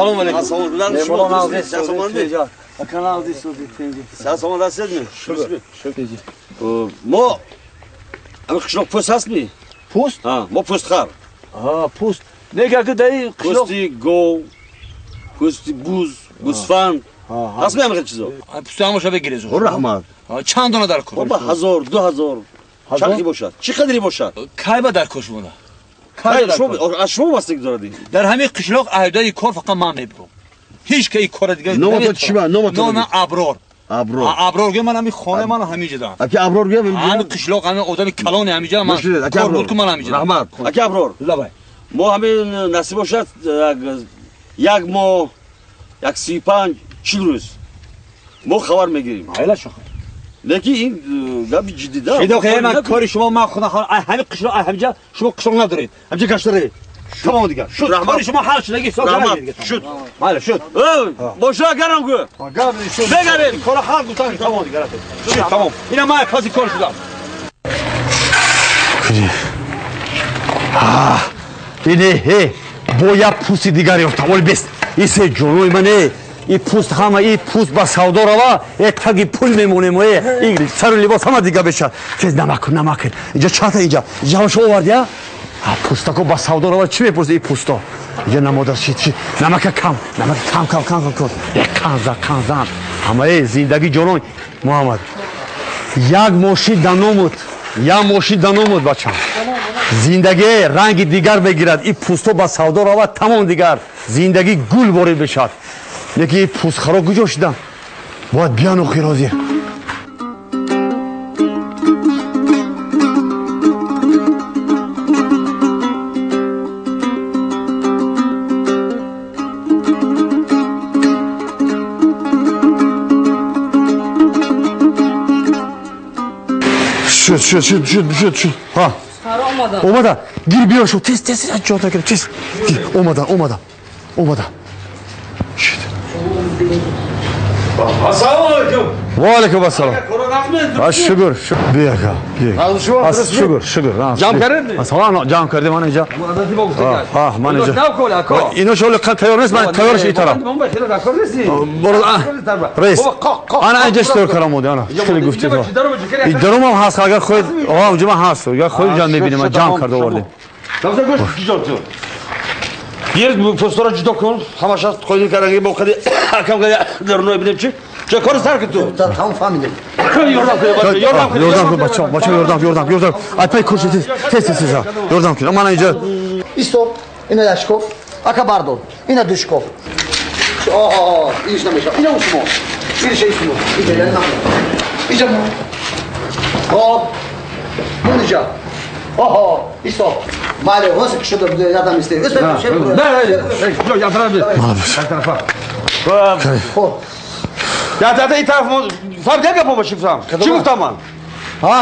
Салом алейкум. Салом. Меҳмонон Мо қишлоқ пӯст ҳастми? Пӯст? Мо пӯстхар. Пӯст. Нега ки даи қишлоқ пӯсти гов, пӯсти буз, гӯсфанд. Ҳастми ҳамин чизо? Пӯсти ҳамаша бигирез. Раҳмат. Чанд дона дар кор? Ба 1000, 2000. Чанд бошад? Чӣ қадре бошад? Кай ба дар кор шумона? Аз шумо вастагӣ дорад. Дар ҳамин қишлоқ аҳдаи кор фақат ман мебурам. Ҳеҷ ки кори дигар. Номатон чӣ ба? Номатон? Номи Аброр. Аброр. Аброр гӯям, ман ҳамин хона ман ҳамин ҷо. Аки Аброр гӯям, ҳамин қишлоқ, ҳамин одами калони ҳамин ҷо ман. Кор буд ку ман ҳамин ҷо. Раҳмат. Аки Аброр. Лабай. Мо ҳамин насиб бошад як моҳ, як 35, 40 рӯз мо хабар мегирем. Айла шоха. Лекин ин гапи ҷиддӣ да. Шидо ман кори шумо ман худам ҳамин қишлоқ ҳамин ҷо шумо қишлоқ надоред. Ҳамин ҷо гаштаред. Тамом дигар. Шуд. Кори шумо ҳал шудаги ҳисоб кардед. Шуд. Майли шуд. Боша гарам гӯ. Гап шуд. Бегарем. Кора ҳал гуфтан тамом дигар. Шуд тамом. Ина ман паси кор шудам. Ине ҳе бо як пӯсти дигар ёфтам. Оли бест. Исе ҷонои мане. И пӯст ҳама и пӯст ба савдо рава, э таги пул мемонем, э и сару либос ҳама дига бешад. Тез намак намак. Инҷа чата инҷа. Инҷа ҳамаша овард я? Пӯстако ба савдо рава чӣ мепурсӣ и пӯсто? Инҷа намода чи чи намака кам, намака кам кам кам кам кун. Э канза канзан. Ҳама э зиндагӣ ҷонон Муҳаммад. Як мошин даномуд. Як мошин даномуд бачам. Зиндагӣ ранги дигар мегирад. И пӯсто ба савдо рава тамом дигар. Зиндагӣ гул ворид мешавад. Яки пӯстхаро куҷо шудам? Бояд биён охир ҳозир. Шуд, шуд, шуд, шуд, шуд, шуд. Ҳа. Омадан. Гир биё шуд. Тез, тез, ҷота гир, тез. Омадан, омадан. Омадан. Ассалому алайкум. Ва алайкум ассалом. Шукр, бия ака. Шукр, шукр. Ҷамъ кардед? Ассалом, ҷамъ кардем ман инҷа. Ҳа, ман инҷа. Ино шоли қад тайёр нест, ман тайёрш ин тараф. Раис. Ана инҷа тайёр кардам омода, ана. Хеле гуфтед. Ин дарум ҳам ҳаст, агар хоҳед, оҳ, онҷо ман ҳаст. Агар хоҳед ҷамъ мебинем, ман ҷамъ карда овардем. Гир пӯстора ҷудо кун, ҳамаша қойди кардаги бо қади акам қади даруной бинем чи? Ча кори сар ки ту? Тамом фаҳмидем. Ёрдам кун, ёрдам кун. Ёрдам кун бачаҳо, бачаҳо ёрдам, ёрдам, ёрдам. Ай пай курси тез, тез, тез, тез. Ёрдам кун. Ман инҷа. Исто, ина яшков, ака бардор, ина душков. Оҳ, инш намеша. Ина усмо. Инша исмо. Инҷа яъне намеша. Инҷа мо. Хоб. Мунҷа. Оҳо, исто. Бале, ҳозир ки шуда ядам исте. Не, не, я тараф. Я тарафа. Хоб. Я та ин тараф фаҳмидем гапо ба чӣ гуфтам? Чӣ гуфтам ман? Ҳа,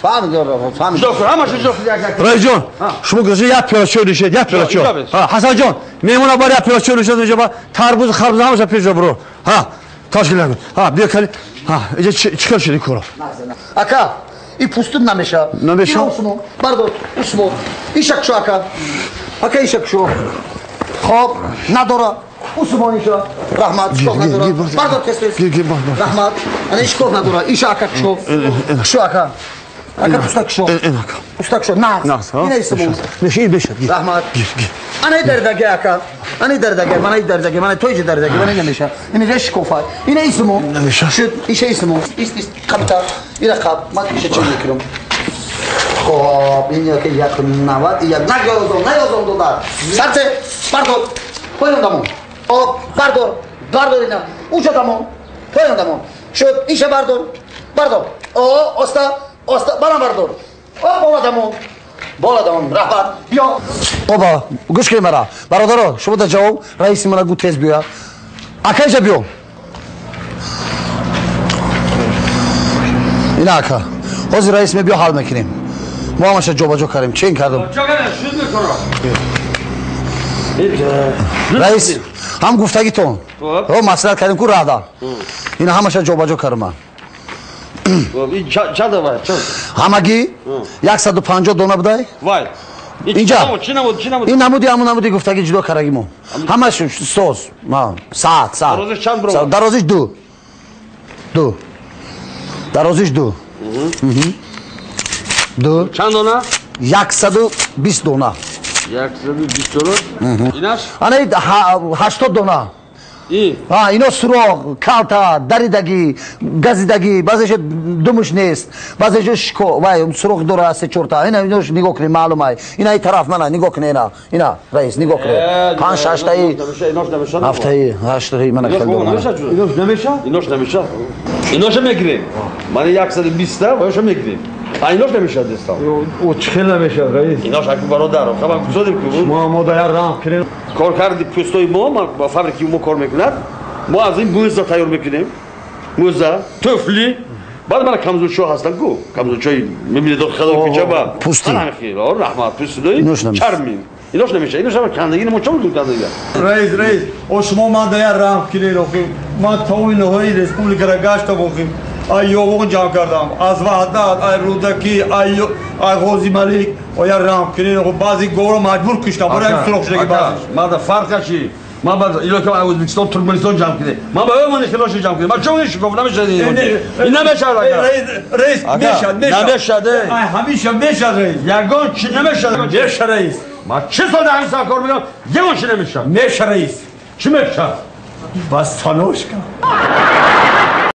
фаҳмидем, фаҳмидем. Ҷудо кун, ҳамаша ҷудо кун, як як. Раисҷон, шумо гузашта як пиёла чой нӯшед, як пиёла чой. Ҳа, Ҳасанҷон, меҳмона бар як пиёла чой нӯшед, инҷа ба тарбуз, харбуз ҳамаша пеш бро. Ҳа, ташкил кун. Ҳа, биё кали. Ҳа, инҷа чӣ кор шуд ин коро? Ака, и пӯстут намеша. Намеша? Усмо, бардор, усмо. Иша кушо ака. Ака иша кушо. Хоб, надора. Усмон иша. Раҳмат, шикоф надора. Бардор тез тез. Раҳмат. Ана шикоф надора. Иша ака кушо. Кушо ака. Ака пӯста кушо. Пӯста кушо. Нағз. Ина исмон. Меша ин бешад. Раҳмат. Ана дардаги ака. Ана дардаги, мана дардаги, мана тойҷи дардаги, мана намеша. Ина ҷа шикофа. Ина исмон. Намеша. Шуд, иша исмон. Ист, ист, қабта. Ира қаб. Ман иша чӣ мекунам? Хоб, ин яке як навад, як наёзон, наёзон додар. Сарце, бардор. Поён дамон. Хоб, бардор. Бардор ина. Уҷа дамон. Поён дамон. Шуд, иша бардор. Бардор. О, оста, оста, бара бардор. О, бола дамон. Бола дамон. Раҳмат. Биё. Оба, гӯш кунед мара. Бародаро, шумо дар ҷавоб раиси мара гӯ тез биёя. Ака иҷа биё. Ина ака. Ҳозир раис мебиё ҳал мекунем. Мо ҳамаша ҷобаҷо кардем. Чен кардем. Раис, ҳам гуфтагитон. Ро маслиҳат кардем ку раҳда. Ина ҳамаша ҷобаҷо кардем ман. Ҳамагӣ 150 дона будай. Вай. Инҷа. Ин намуди ҳамун намуди гуфтагӣ ҷудо кардаги мо. Ҳамаш соз. Саат, саат. Дарозиш чанд баробар? Дарозиш ду. Ду. Дарозиш ду. Ду. Чанд дона? 120 дона. 120 дона? Инаш? Ана 80 дона. Ино суроғ, калта, даридагӣ, газидагӣ, баъзеша думуш нест, баъзеша шико, вай суроғ дора се чорта. Ина инош нигоҳ кунед, маълум ай. Ина и тараф мана нигоҳ кунед, ина. Ина, раис, нигоҳ кунед. 5 6 таи. 7 8 таи мана хел дора. Инош намеша? Инош намеша. Иноша мегирем. Мана 120 та, вайша мегирем. А инош намеша дестам. О чӣ намеша, раис? Инош аки бародар, хаба гузодем ку. Мо мо да яр раҳм кунем. Кор карди пӯстои мо, ба фабрики мо кор мекунад. Мо аз ин мӯза тайёр мекунем. Мӯза, туфли. Баъд мана камзулчо ҳастанд ку. Камзулчои мебинед хадо кӯча ба. Пӯсти. Раҳмат, пӯстидои чармин. Инош намеша. Инош ҳама кандагӣ мо чо мекунем кандагӣ? Раис, раис, о шумо ман да яр раҳм кунед охи. Ман тамоми ноҳияи республикаро гаштам охи. Ай Ёвон ҷамъ кардам. Аз Ваҳдат, ай Рӯдакӣ, ай Ғози Малик, оя раҳм кунед. Баъзе говро маҷбур куштам. Барои ҳамин суроғ шудаги баъзеш. Ман да фарқ чӣ? Ман ба илоҳи аз Ӯзбекистон, Туркманистон ҷамъ кунед. Ман ба ӯ хилош ҷамъ кунед. Ман чо шикоф намешад ин? Ин намешад ака. Раис, мешад, мешад. Намешад. Ай ҳамеша мешад раис. Ягон чӣ намешад. Меша раис. Ман чӣ сол дар ҳамин сар кор мекунам? Ягон чӣ намешад. Меша раис. Чӣ мешад? Бас таношка.